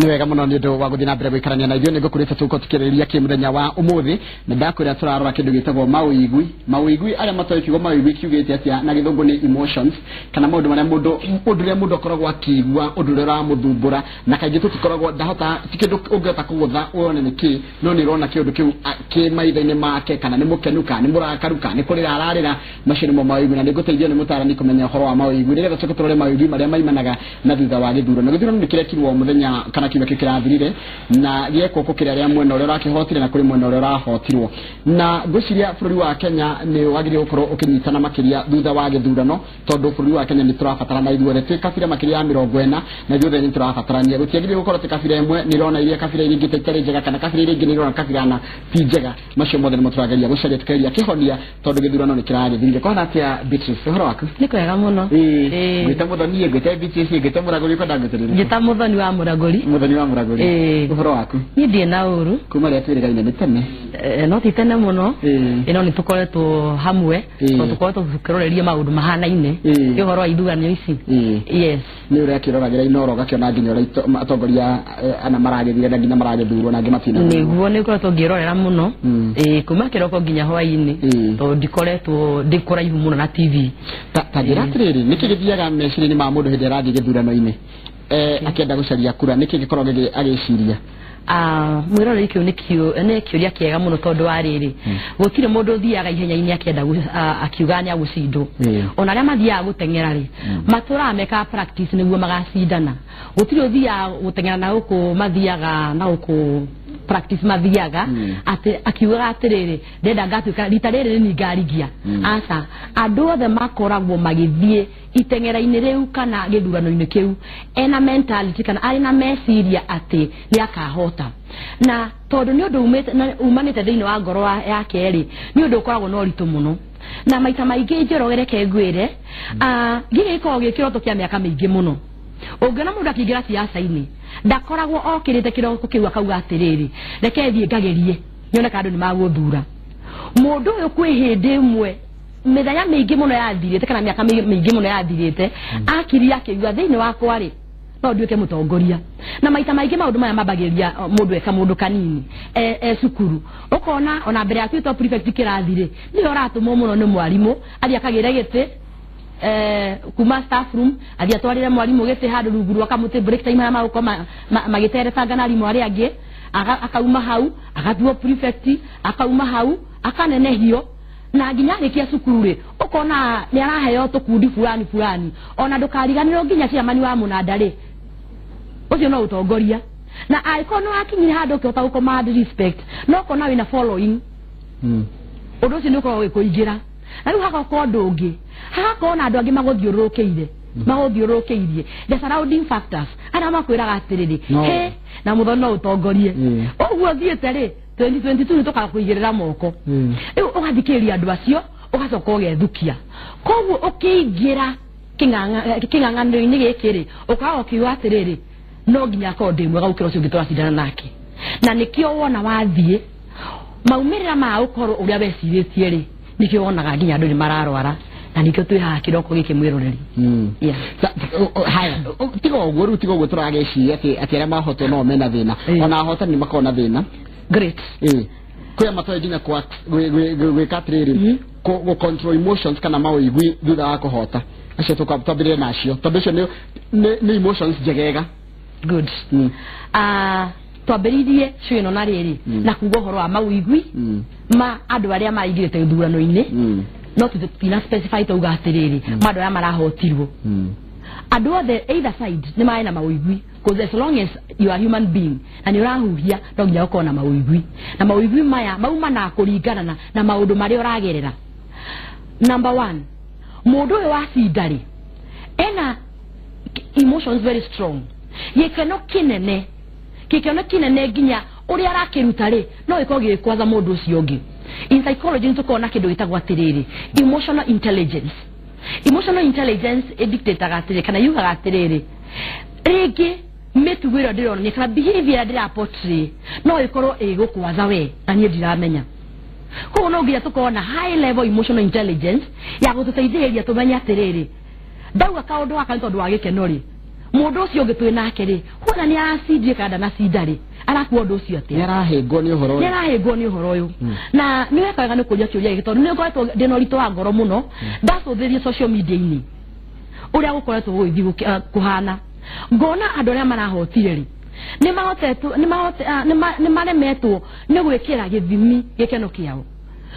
Nĩ wega mũno nĩ ũndũ wa gũthiĩ na mbere gũikarania na ithuĩ. Nĩ ngũkũrĩte tũko tũkĩrĩria kĩ mũthenya wa ũmũthĩ, na ndakwĩra tũrarora kĩndũ gĩtagwo mawĩigwi. Mawĩigwi, arĩa matoĩ kiugo mawĩigwi kiugĩte atĩa na Gĩthũngũ, nĩ emotions kana maũndũ marĩa mũndũ, ũndũ ũrĩa mũndũ akoragwo akĩigua, ũndũ ũrĩa ũramũthumbũra, na kaingĩ tũtikoragwo ndahota, ti kĩndũ ũngĩhota kũgũtha wone nĩ kĩ, no nĩ ũrona kĩũndũ kĩu kĩ maitho-inĩ make, kana nĩ mũkenu, kana nĩ mũrakaru, kana nĩ kũrĩra ararĩra. Macio nĩmo mawĩigwi, na nĩ ngũteithio nĩ mũtarani kũmenya ũhoro wa mawĩigwi, nĩgetha tũcoke tũrore mawĩigwi marĩa maimanaga na thutha wa gĩthurano. Gĩthurano nĩ kĩrekirwo mũthenya kana kiumia kĩu kĩrathirire, na gĩekwo kũkĩrĩ arĩa mwena ũrĩa ũrakĩhotire na kũrĩ mwena ũrĩa ũrahotirwo, na ngwĩciria bũrũri wa Kenya nĩ wagĩrĩirwo gũkorwo ũkĩnyitana makĩria thutha wa gĩthurano, tondũ bũrũri wa Kenya nĩ tũrabatarana ithuothe. Twĩ kabira makĩria ya 40, na ithuothe nĩ tũrabatarania. Gũtiagĩrĩirwo gũkorwo atĩ kabira ĩmwe nĩ ĩrona iria kabira iria ingĩ ta itarĩ njega, kana kabira iria ingĩ nĩ irona kabira na ti njega. Macio mothe nĩmo tũrageria gũcaria, tũkeria kĩhonia, tondũ gĩthurano nĩ kĩragĩthirire. Kwana atĩa, Beatrice, ũhoro waku? Nĩ kwega mũno. Ĩĩ. Ngwĩte Mũthoni, ngwĩte Beatrice, ngwĩte Mũragũri, kwenda ngwĩte? Njĩta Mũthoni wa Mũragũri. Mũthoni wa Mũragũri. Ĩĩ. Ũhoro waku? Niĩ ndirĩ na ũru. Kuma rĩrĩa twĩrĩgaine nĩ tene. No ti tene mũno. Ĩĩ. Ĩno nĩ tũkoretwo hamwe, tondũ tũkoretwo tũkĩroreria maũndũ mahanaine. Ĩĩ. Nĩ ũhoro wa ithuranio ici. Ĩĩ. Yes. Nĩ ũrĩa akĩroragĩra Inoro, ũgakĩona nginya ũrĩa atongoria ana maragĩthire na nginya maragĩthurwo na angĩ matina. Nĩguo, nĩ ngoretwo ngĩrorera mũno. Ĩĩ, kuma kĩroko nginya hwaĩ-inĩ, tondũ ndikoretwo ndĩ kũraihu mũno na TV. Ta njĩra atĩrĩrĩ, nĩkĩ gĩthiaga meciria-inĩ ma mũndũ hĩndĩ ĩrĩa arathiĩ gĩthurano-inĩ, akĩenda gũcaria kura? Nĩkĩ gĩkoragwo agĩciria? Ah, mwĩroreri, kĩu nĩ kĩũria kĩega mũno, tondũ wa rĩrĩ, gũtirĩ mũndũ ũthiaga ihenya-inĩ akĩenda akiuga nĩ agũcindwo. Ona arĩa mathiaga gũteng'era rĩ, matũraga mekaga practice nĩguo magacindana. Gũtirĩ ũthiaga gũteng'era na gũkũ mathiaga na gũkũ practice, mathiaga atĩ akiugaga atĩrĩrĩ, ndenda ngatuĩka rita rĩrĩ nĩ ngarigia. Aca, andũ othe makoragwo magĩthiĩ iteng'era-inĩ rĩu kana gĩthurano-inĩ kĩu ena mentality kana arĩ na meciria atĩ nĩ akahota, na tondũ nĩ ũndũ umanĩte thĩinĩ wa ngoro yake rĩ, nĩ ũndũ ũkoragwo na ũritũ mũno. Na maita maingĩ, Njoroge, reke ngwĩre, gĩkĩ gĩkoragwo gĩ kĩroto kĩa mĩaka mĩingĩ mũno. Ũngĩona mũndũ akĩingĩra siasa-inĩ, ndakoragwo okĩrĩte kĩroko kĩu akauga atĩrĩrĩ, reke thiĩ ngagerie nyone kana andũ nĩ magũthura mũndũ ũyũ. Kwĩ hĩndĩ ĩmwe mĩthenya mĩingĩ mũno yathirĩte kana mĩaka mĩingĩ mũno yathirĩte, akirie akĩigua thĩinĩ wakwa rĩ, no nduĩke mũtongoria. Na maita maingĩ maũndũ maya mambagĩrĩria mũndũ eka mũndũ kanini e cukuru, ũkona ona mbere ya tuĩtwo prefect kĩrathi rĩ, nĩwe ũratũmwo mũno nĩ mwarimũ athiĩ akagĩre gĩtĩ kuma staff room, athiĩ atwarĩre mwarimũ gĩtĩ handũ rungu rwa kamũtĩ break time, harĩa magũkorwo magĩteretanga na arimũ arĩa angĩ. Akauma hau agatuo prefect, akauma hau akanenehio, na nginya arĩkia cukuru rĩ, ũkona nĩ araheo tũkundi fulani fulani. Ona ndũkariganĩrwo nginya chairman wa mũnanda rĩ, ũcio no ũtongoria. Na angĩkorwo nĩ wakinyire handũ ũkĩhota gũ command respect, no ũkona wĩna following, ũndũ ũcio nĩ ũkoragwo ũgĩkũingĩra. Na rĩu hagoka ũndũ ũngĩ, hagakorwo na andũ angĩ magũthiũrũrũkĩire, magũthiũrũrũkĩirie, the surrounding factors, arĩa makwĩraga atĩrĩrĩ, No. he na mũthoni no ũtongorie. Ũguo thiĩte rĩ, 2022 nĩ tũkakũigĩrĩra moko. Rĩu ũgathikĩrĩria andũ acio, ũgacoka ũgethukia. Koguo ũkĩingĩra kĩng'ang'anĩro-inĩ gĩkĩ rĩ, ũkaga ũkiuga atĩrĩrĩ, no nginya akorwo ndĩ mwega gũkĩra ũcio ũngĩ tũracindana nake. Na nĩkĩo wona wathiĩ, maumĩrĩra ma ũkorwo ũrĩa wecirĩtie rĩ, nĩkĩo wonaga nginya andũ nĩ mararwara, na nĩkĩo twĩ haha kĩroko gĩkĩ, mwĩroreri. Yeah. Haya, tiga ũguo rĩu, tiga ũguo, tũragĩciria atĩ arĩa mahotwo no mena thĩna. Ona ahotani nĩ makoragwo na thĩna. Great. Ĩĩ, kwĩ matoĩ nginya gwĩka atĩrĩrĩ, gũ control emotions kana mawĩigwi thutha wa kũhota. Acio twambĩrĩre nacio, tondũ ũcio nĩ emotions njegega. Good. Ah, twambĩrĩirie show ĩno na rĩrĩ, na kuga ũhoro wa mawĩigwi ma andũ arĩa maingĩrĩte gĩthurano-inĩ, no tũtina specify tauga atĩrĩrĩ, ma andũ arĩa marahotirwo. Andũ othe either side nĩ marĩ na mawĩigwi, because as long as you are human being na nĩ ũrahuhia, no nginya ũkorwo na mawĩigwi. Na mawĩigwi maya maumanaga kũringana na maũndũ marĩa ũragerera. Number one, mũndũ ũyũ wacinda rĩ, ena emotions very strong, gĩkeno kĩnene, gĩkeno kĩnene nginya ũrĩa arakĩruta rĩ, no gĩkorwo gĩgĩkwatha mũndũ ũcio ũngĩ. In psychology nĩ tũkoragwo na kĩndũ gĩtagwo atĩrĩrĩ, emotional intelligence. Emotional intelligence ĩdictataga atĩrĩ, kana yugaga atĩrĩrĩ, rĩngĩ mĩtugo ĩrĩa ndĩronania kana behavior ĩrĩa ndĩra portray no ĩkorwo ĩgũkwatha we na niĩ ndiramenya. Koguo no nginya tũkorwo na high level emotional intelligence ya gũtũteithĩrĩria tũmenye atĩrĩrĩ, ndauga kaũndũ gaka nĩ tondũ wa gĩkeno rĩ, Mũndũ ũcio ũngĩ twĩ nake rĩ, huona nĩ aracindie kana ndanacinda rĩ, arakua ũndũ ũcio atĩa? Nĩarahĩngwo nĩ ũhoro ũyũ. Nĩarahĩngwo nĩ ũhoro ũyũ. Na nĩ weka wega nĩ kũria kĩũria gĩkĩ tondũ nĩ ngoretwo ndĩna ũritũ wa ngoro mũno ndacũthĩrĩria social media-inĩ ũrĩa gũkoretwo gũgĩthiĩ kũhana. Ngona andũ arĩa marahotire rĩ, nĩ maremetwo nĩ gwĩkĩra gĩthimi gĩkeno kĩao.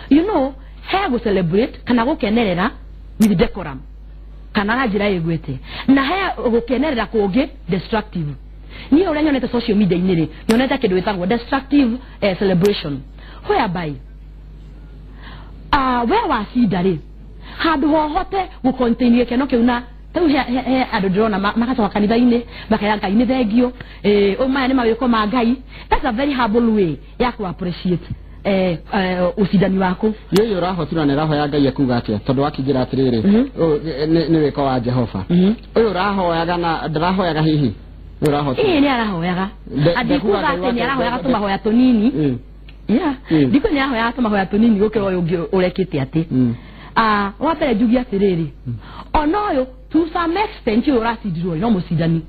You know, he gũ celebrate kana gũkenerera with decorum kana na njĩra ĩgwĩte, na he gũkenerera kũngĩ destructive. Niĩ ũrĩa nyonete social media-inĩ rĩ, nyonete kĩndũ gĩtagwo destructive celebration, whereby we wacinda rĩ, handũ hohote gũ-contain gĩkeno kĩu na rĩu he andũ ndĩrona magacoka kanitha-inĩ makera Ngai nĩ thengio, maya nĩ mawĩko ma Ngai. That's a very humble way ya ku appreciate ũcindani waku. Yeye ũrahotirwo na ĩrahoya Ngai ekuga atĩa? Tondũ wakĩnjĩra atĩrĩrĩ, nĩ wĩko wa Jehova. Ũyũ ũrahoyaga na ndarahoyaga hihi? Ũyũ ũrahotirwo. Ĩĩ nĩ arahoyaga. Andikuga atĩ nĩ arahoyaga tũmahoya tũnini. Yeah. Ndiko nĩ arahoyaga tũmahoya tũnini gũkĩra ũyũ ũngĩ ũrekĩte atĩ. Wa mbere njuge atĩrĩrĩ, ona ũyũ to some extent ũyũ ũracindirwo no mũcindani.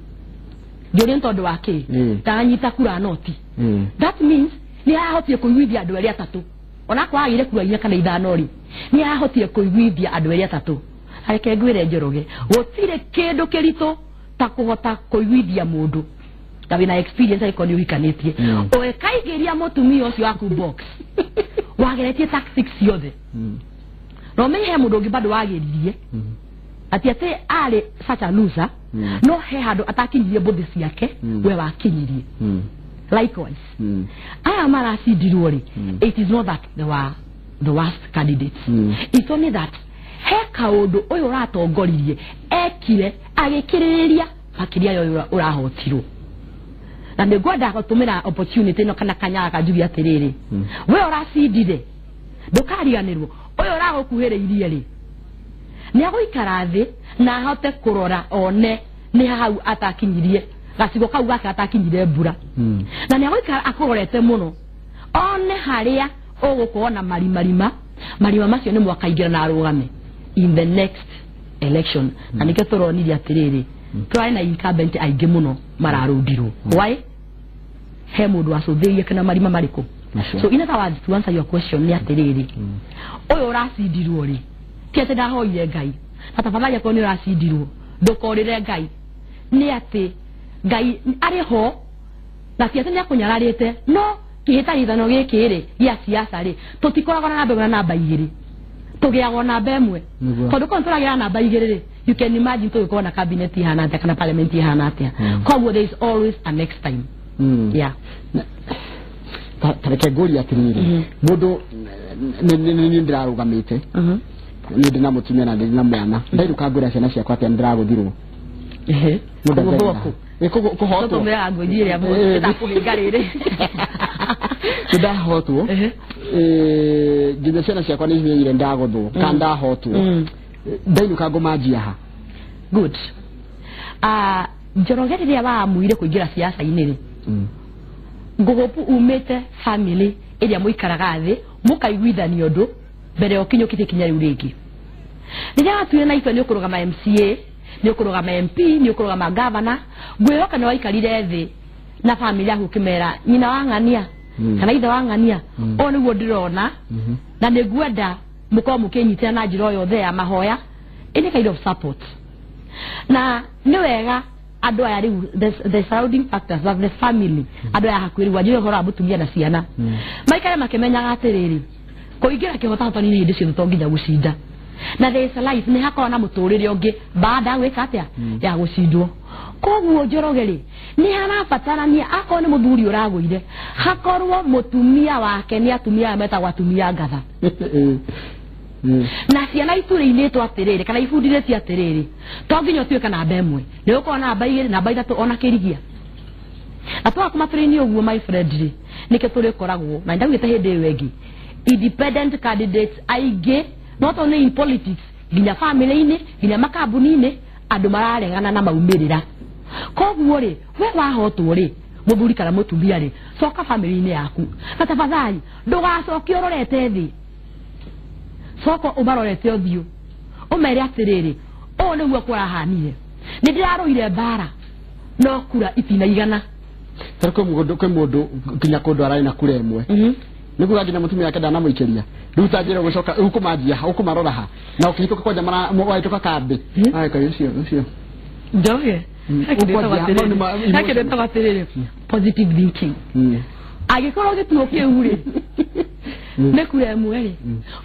Ndiũria nĩ tondũ wa kĩ? Ndaranyita kura noti. That means nĩ arahotire kũiguithia andũ erĩ atatũ. Onakorwo agĩire kura 4 kana 5 rĩ, nĩ arahotire kũiguithia andũ erĩ atatũ. Reke ngwĩre Njoroge, gũtirĩ kĩndũ kĩritũ ta kũhota kũiguithia mũndũ ta wĩna experience angĩkorwo nĩ ũhikanĩtie. Ũkaingĩria mũtumia ũcio waku box, wageretie tactics ciothe. Na ũmenye he mũndũ ũngĩ bado wagĩririe atĩ atĩ arĩ such a loser, no he handũ atakinyirie mbũthĩ ciake, we wakinyirie. Likewise, aya maracindirwo rĩ, it is not that they were the worst candidates. It's only that he kaũndũ ũyũ ũratongoririe ekire agĩkĩrĩrĩria makĩria ya ũyũ ũrahotirwo. Na nĩngwenda gũtũmĩra opportunity ĩno kana kanya gaka njuge atĩrĩrĩ, we ũracindire ndũkariganĩrwo, ũyũ ũragũkuhĩrĩirie rĩ, nĩ agũikara thĩ na ahote kũrora one nĩ hau atakinyirie gacigo kau gake atakinyire mbura. Na nĩ agũikara akũrorete mũno one harĩa ũgũkorwo na marimarima, marima macio nĩ mwakaingĩra na arũgame in the next election. Na nĩkĩo tũronirie atĩrĩrĩ, tũrarĩ na incumbent aingĩ mũno mararũndirwo. Why? He mũndũ wacũthĩrĩirie kana marima marĩkũ. So in other words, to answer your question nĩ atĩrĩrĩ, ũyũ ũracindirwo rĩ, ti atĩ ndahoire Ngai, na tafadhali akorwo nĩ ũracindirwo ndũkorĩre Ngai, nĩ atĩ Ngai arĩ ho na ti atĩ nĩ akũnyararĩte, no kĩhĩtahĩtano gĩkĩ rĩ gĩa siasa rĩ, tũtikoragwo na namba ĩmwe na namba 2, tũgĩagwo namba 1. Tondũ korwo tũragĩa namba 2 rĩ, you can imagine tũgĩkorwo na cabinet ihana atĩa kana parliament ihana atĩa. Koguo there is always a next time. Yeah. Ta reke ngũrie atĩrĩrĩ, mũndũ nĩ ndĩrarũgamĩte, nĩ ndĩ na mũtumia na ndĩ na mwana, ndainũka ngwĩra ciana ciakwa atĩ nĩndĩragũthirwo. Kũhotwo. Tũtũmĩraga ngũnji ĩrĩa ĩtakũhinga rĩrĩ. Nĩndahotwo. Nginya ciana ciakwa nĩ cimenyire ndagũthwo kana ndahotwo. Ndainũka ngũmanjia ha? Good. Njoroge rĩrĩa wamuire kũingĩra siasa-inĩ rĩ, ngũgũpu umĩte family ĩrĩa mũikaraga thĩ mũkaiguithania ũndũ mbere ya ũkinyũkĩtie kinya rĩu rĩngĩ. Rĩrĩa watuire na itua nĩ ũkũrũgama MCA, nĩ ũkũrũgama MP, nĩ ũkũrũgama governor, ngwĩhoka nĩ waikarire thĩ na family yaku ũkĩmera nyina wa ng'ania kana ithe wa ng'ania, ũũ nĩguo ndĩrona na nĩngwenda mũkorwo mũkĩnyitĩra na njĩra o yothe ya mahoya, any kind of support. Na nĩ wega andũ aya rĩu the surrounding factors of the family, andũ aya hakuhĩ rĩu anjĩre ũhoro wa mũtumia na ciana, maikare makĩmenyaga atĩrĩrĩ, kũingĩra kĩhotahotani-inĩ hĩndĩ ciothe to nginya gũcinda, na there is a life, nĩ hakoragwo na mũtũrĩre ũngĩ baada ya gwĩka atĩa, ya gũcindwo. Koguo Njoroge rĩ, nĩ harabatarania akorwo nĩ mũthuri ũragũire, hakorwo mũtumia wake nĩ atumia aya metagwo atumia ngatha. Na ciana iturĩinĩtwo atĩrĩrĩ kana ibundithĩtio atĩrĩrĩ, to nginya ũtuĩke namba 1, nĩ ũkorwo namba 2, namba 3 ona kĩrigia. Na twaga kũmatũrĩini ũguo my friend rĩ, nĩkĩo tũrĩkoragwo na ndaugĩte hĩndĩ ĩyo ĩngĩ, independent candidates aingĩ not only in politics, nginya family-inĩ, nginya makambuni-inĩ, andũ mararegana na maumĩrĩra. Koguo rĩ, we wahotwo rĩ, mũthuri kana mũtumia rĩ, coka family-inĩ yaku. Na tafadhali ndũgacoke ũrorete thĩ, coka ũmarorete ũthiũ, ũmere atĩrĩrĩ, ũũ nĩguo kũrahanire, nĩ ndĩrarũire mbara No kura itinaigana. Tarĩ kwĩ mũndũ nginya kũndũ ararĩ na kura ĩmwe. Nĩguo nginya mũtumia wake ndanamũikĩria. Rĩu ta njĩra gũcoka ũkũmanjia ha ũkũmarora ha na ũkĩhĩtũka kwanja wahĩtũka kambĩ. Ai kai ũcio ũcio. Njoge. Hakĩndĩ ĩtagwo atĩrĩrĩ positive thinking. Angĩkorwo gĩtuo kĩu rĩ nĩ kura ĩmwe rĩ,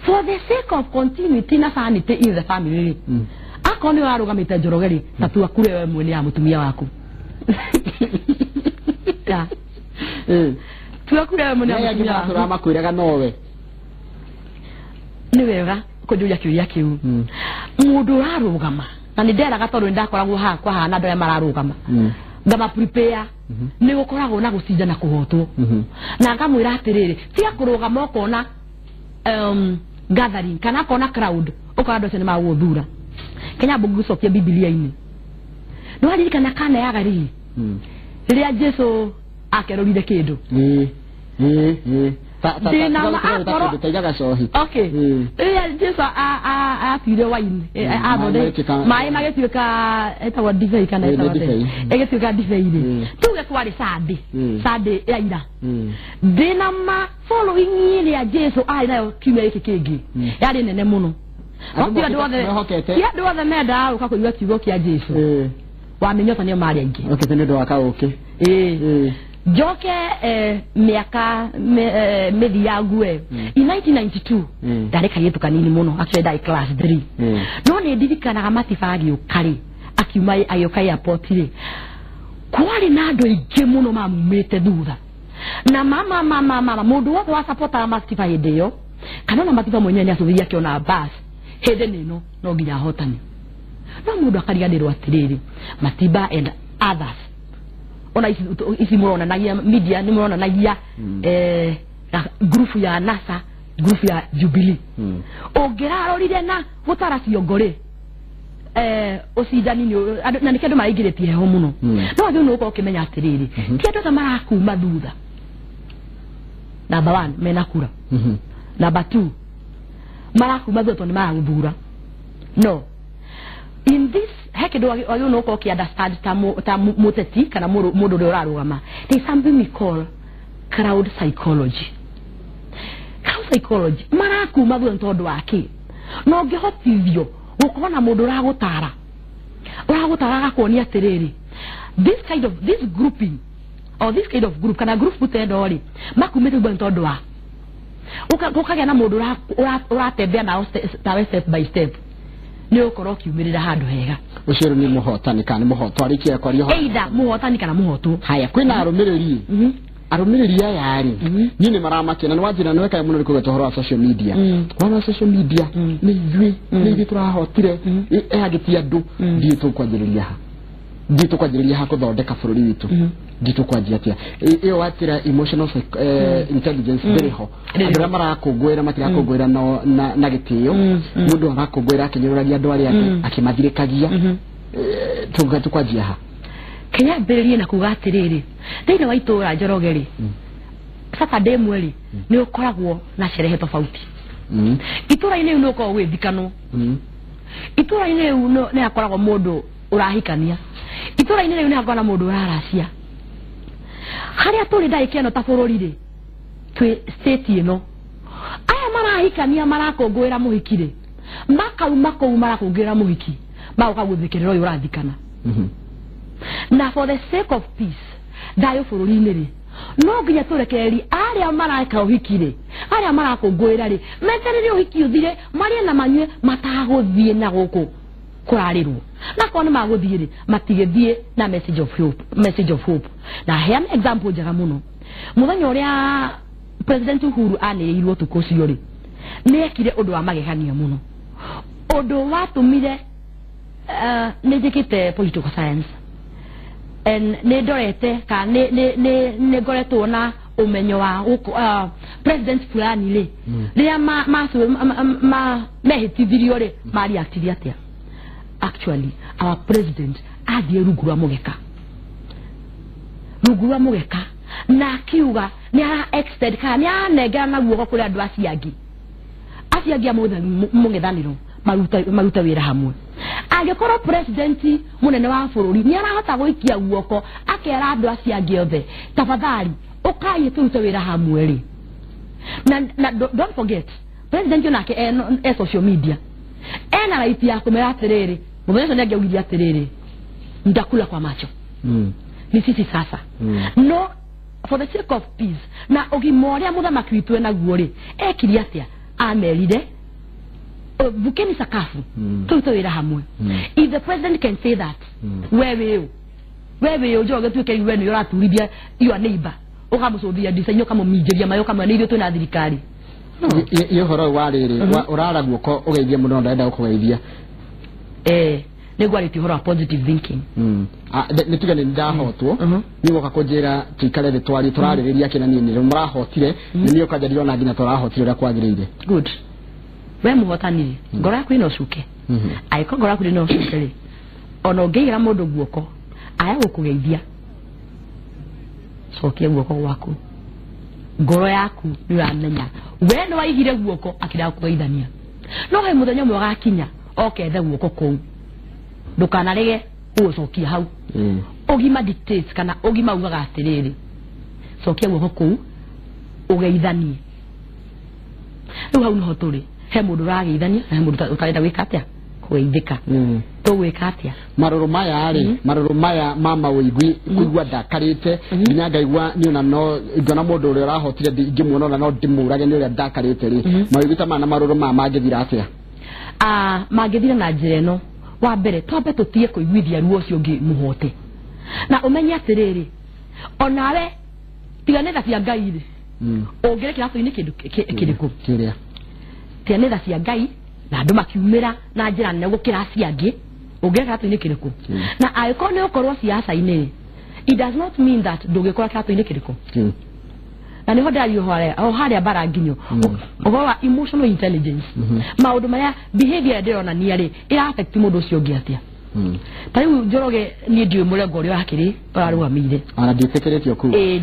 for the sake of continuity na sanity in the family rĩ, akorwo nĩ ũrarũgamĩte Njoroge rĩ, ta tua kura ĩyo ĩmwe nĩ ya mũtumia waku. Ya. Tua kura ĩmwe nĩ ya mũtumia waku. Makwĩraga nowe. Nĩ wega kũnjũria kĩũria kĩu. Mũndũ ũrarũgama na nĩ nderaga tondũ nĩ ndakoragwo haha kwa haha na andũ arĩa mararũgama ngama prepare nĩ gũkoragwo na gũcinja na kũhotwo. Na ngamwĩra atĩrĩrĩ, tiga kũrũgama ũkona gathering kana ũkona crowd ũkona andũ acio nĩ magũgũthura. Kenya mbũgũcokia Bibilia-inĩ. Nĩ waririkana Kana ya Galili rĩrĩa Jesu akerũrire kĩndũ? Okay. Rĩrĩa Jesu atuire wine, maĩ magĩtuĩka ĩtagwo ndibei kana ĩtagwo ĩgĩtuĩka ndibei rĩ, tuge kwarĩ Sunday, Sunday ya ira. Ndĩna ma following ĩrĩa Jesu arĩ nayo kiumia gĩkĩ kĩngĩ yarĩ nene mũno. Ti andũ othe mendaga gũka kũigua kiugo kĩa Jesu. Wamenya nĩo marĩ aingĩ. Okete nĩ ũndũ wa kaũkĩ. Njoke mĩaka mĩthiangu in 1992 ndarĩ kairĩtu kanini mũno, actually ndarĩ class 3. No nĩ ndirikanaga Matiba agĩũka rĩ, akiuma agĩũka airport rĩ, kwarĩ na andũ aingĩ mũno mamumĩte thutha. Na mama mũndũ wothe wa supportaga Matiba hĩndĩ ĩyo, kana ona Matiba mwenyewe nĩ acũthĩrĩrie akĩona bus hĩndĩ nĩ ĩno no nginya ahotane. No mũndũ akariganĩrwo atĩrĩrĩ, Matiba and others ona ici mũronanagia media nĩ mũronanagia group ya NASA, group ya Jubilee. Ũngĩrarorire na gũtara ciongo rĩ, ũcindani na nĩkĩo andũ maraingĩrĩtie heho mũno. No wagĩrĩirwo nĩ gũkorwo ũkĩmenya atĩrĩrĩ, ti andũ othe marakuma thutha. Number 1, mena kura. Number 2, marakuma thutha tondũ nĩ maragũthura. No in this heke do wagĩrĩirwo nĩ gũkorwo ũkĩ-understand ta mũteti kana mũndũ ũrĩa ũrarũgama. There is something we call crowd psychology. Crowd psychology marakuma thutha tondũ wa kĩ? No ũngĩhotithio gũkorwo na mũndũ ũragũtara agakuonia atĩrĩrĩ, this kind of this grouping or this kind of group kana group tendo rĩ, makumĩte thutha tondũ wa ũkagĩa na mũndũ ũratembea nao tawe step by step, nĩ ũkorwo ũkiumĩrĩra handũ hega. Ũcio nĩ mũhotani kana nĩ mũhotwo arĩkia kwaria either mũhotani kana mũhotwo. Haya, kwĩna arũmĩrĩri. Arũmĩrĩri aya rĩ, niĩ nĩ maramakena nĩ wanjĩra nĩ wekaga mũno nĩ kũgweta ũhoro wa social media. Ũhoro wa social media nĩ ithuĩ tũrahotire angĩ ti andũ. Ndiĩ tũkwanjĩrĩria ha, ndiĩ tũkwanjĩrĩria ha kũthondeka bũrũri witũ, ndiĩ tũkwanjia atĩa. Ĩyo watĩra emotional intelligence ndĩrĩ ho. Andũ arĩa marakũngũĩra matirakũngũĩra na gĩtĩo, mũndũ arakũngũĩra akĩnyũrũragia andũ arĩa angĩ akĩmathirĩkagia. Tũkwanjia ha? Kenya mbĩrĩrie na kuga atĩrĩrĩ, thĩinĩ wa itũũra Njoroge rĩ, Saturday ĩmwe rĩ, nĩ ũkoragwo na sherehe tofauti. Itũũra-inĩ rĩu nĩ ũkoragwo gwĩthikanwo. Itũũra-inĩ rĩu nĩ hakoragwo mũndũ ũrahikania. Itũũra-inĩ rĩu nĩ hakoragwo na mũndũ ũraracia. Harĩa tũrĩ ndagĩka ĩno ta bũrũri rĩ, twĩ state ĩno, aya marahikania marakũngũĩra mũhiki rĩ, makauma kũu marakũngũĩra mũhiki, magoka gũthikĩrĩra ũyũ ũrathikana. Na for the sake of peace, thayũ bũrũri-inĩ rĩ, no nginya tũrekererie arĩa mareka ũhiki rĩ, arĩa marakũngũĩra rĩ, meterere ũhiki ũthire, marĩe na manyue, matagũthiĩ na gũkũ kũrarĩrwo. Na korwo nĩ magũthiĩ rĩ, matigĩthiĩ na message of hope, message of hope. Na heana example njega mũno. Mũthenya ũrĩa President Uhuru anĩrĩirwo ũtukũ ũcio rĩ, nĩ ekire ũndũ wa magegania mũno. Ũndũ watũmire nĩ njĩkĩte political science. Nĩ ndorete kana nĩ ngoretwo na ũmenyo wa president fulani rĩ, rĩrĩa mehĩtithirio rĩ, mareactire atĩa. Actually, our president athiĩ rungu rwa mũgeka, rungu rwa mũgeka, na akiuga nĩ ara extend kana nĩ aranengera na guoko kũrĩ andũ acio angĩ, acio angĩ a mũng'ethanĩro marute wĩra hamwe. Angĩkorwo president mũnene wa bũrũri nĩ arahota gũikia guoko akera andũ acio angĩ othe tafadhali ũkai tũrute wĩra hamwe rĩ. Na don't forget president onake e social media ena right ya kũmera atĩrĩrĩ mũthenya ũcio nĩangĩaugire atĩrĩrĩ ndakula kwa macho. Ni sisi sasa. No for the sake of peace na ũgima ũrĩa mũthamaki witũ enaguo rĩ ekire atĩa amerire vukeni sakafu tũrute wĩra hamwe. If the president can say that wewe ũnjoge tuĩke we nĩ ũraturithia your neighbor ũkamũcũthia ndica-inĩ ũkamũminjĩria maĩ ũkamwĩra nĩ ithuĩ twĩna thirikari. Ĩ ũhoro wa rĩrĩ ũrara guoko ũgeithie mũndũ no ndarenda gũkũgeithia. Nĩguo arĩtie ũhoro wa positive thinking. Nĩ tuge nĩ ndahotwo nĩ woka kũnjĩra tũikare thĩ twarie tũrarĩrĩria kĩna niĩ nĩ mũrahotire nĩ niĩ ũkanja ndirona nginya tũrahotire ũrĩa kwagĩrĩire. Good. We mũhotani ngoro yaku ĩna ũcuke. Angĩkorwo ngoro yaku ĩna ũcuke rĩ ona ũngĩigĩra mũndũ guoko aya gũkũgeithia cokia guoko gwaku ngoro yaku nĩ ũramenya we nĩ waigire guoko akĩrega kũgeithania. No he mũthenya ũmwe ũgakinya okethe guoko kũu ndũkanarege gũgũcokia hau. Ũgima dictates kana ũgima ugaga atĩrĩrĩ cokia guoko kũu ũgeithanie. Rĩu hau nĩho tũrĩ he mũndũ ũrageithania na he mũndũ ũtarenda gwĩka atĩa kũgeithĩka. Tũgwĩka atĩa marũrũ maya rĩ marũrũ maya ma mawĩigwi kũigua ndakarĩte nginya ngaigua niĩ ona no ingĩona mũndũ ũrĩa ũrahotire ingĩmuona ona no ndĩmũrage nĩ ũrĩa ndakarĩte rĩ mawĩigwi ta maya na marũrũ maya mangĩthira atĩa? Mangĩthira na njĩra ĩno. Wa mbere twambe tũtige kũiguithia ruo ũcio ũngĩ mũhote na ũmenye atĩrĩrĩ onawe tiga nĩ tha cia Ngai rĩ ũngĩrĩ kĩratũ-inĩ kĩndũ kĩrĩkũ kĩrĩa tiga nĩ tha cia Ngai na andũ makiumĩra na njĩra nene gũkĩra acio angĩ ũngĩrĩ kĩratũ-inĩ kĩrĩkũ. Na angĩkorwo nĩ ũkorwo siasa-inĩ it does not mean that ndũngĩkorwo kĩratũ-inĩ kĩrĩkũ. Na nĩho ndĩraria o harĩa bara nginyo ũhoro wa emotional intelligence. Maũndũ marĩa behavior ndĩronania rĩ ĩra affect mũndũ ũcio ũngĩ atĩa. Ta rĩu Njoroge niĩ ndiũĩ mũrengo ũrĩa wakĩrĩ ũrarũgamĩire ona ndiĩtĩkĩrĩtio kuga. Ĩĩ